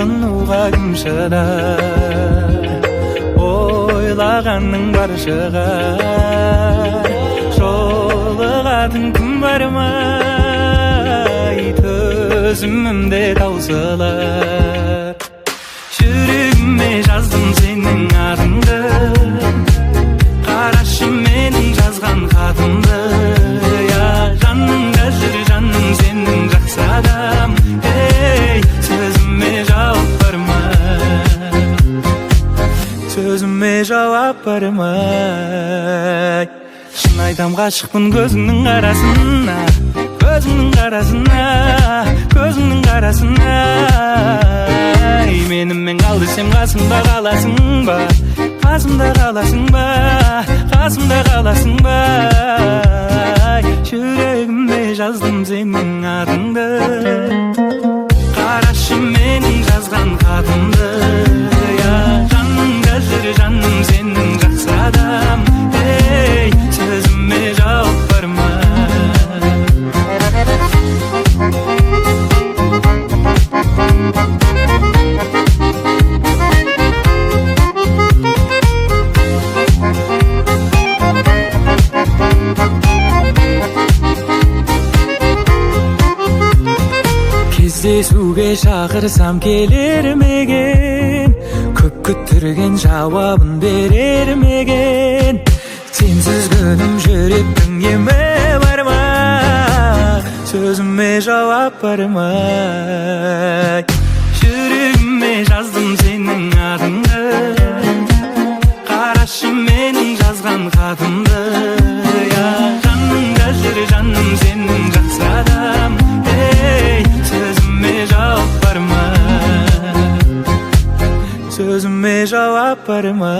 Сағынуға кім шыдар? Ойлағаның бар шығар, жолығатын күн бар ма? Төзімім де таусылар. Жүрегіме жаздым сенің атыңды, қарашы менің жазған хатымды. Я, жаныңда жүр жаным сенің жақсы адам. Ей, сөзіме жауап бар ма? Сөзіме жауап бар ма? Шын айтам, ғашықпын көзіңнің қарасына, көзіңнің қарасына, көзіңнің қарасына. Ай, менімен қал десем, қасымда қаласың ба? Қасымда қаласың ба? Қасымда қаласың ба? Ай, жүрегіме жаздым сенің атыңды, қарашы менің жазған хатымды. Я, жаныңда жүр жаным сенің жақсы адам. Ей, сөзіме жауап бар ма? Кездесуге шақырсам, келер ме екен? Көп күттірген жауабын берер ме екен? Сенсіз күнім, жүректің емі бар ма? Сөзіме жауап бар ма? Жүрегіме жаздым сенің атыңды, қарашы менің жазған хатымды. Я, жаныңда жүр жаным сенің жақсы адам. Ей, сөзіме жауап бар ма? Сөзіме жауап бар ма?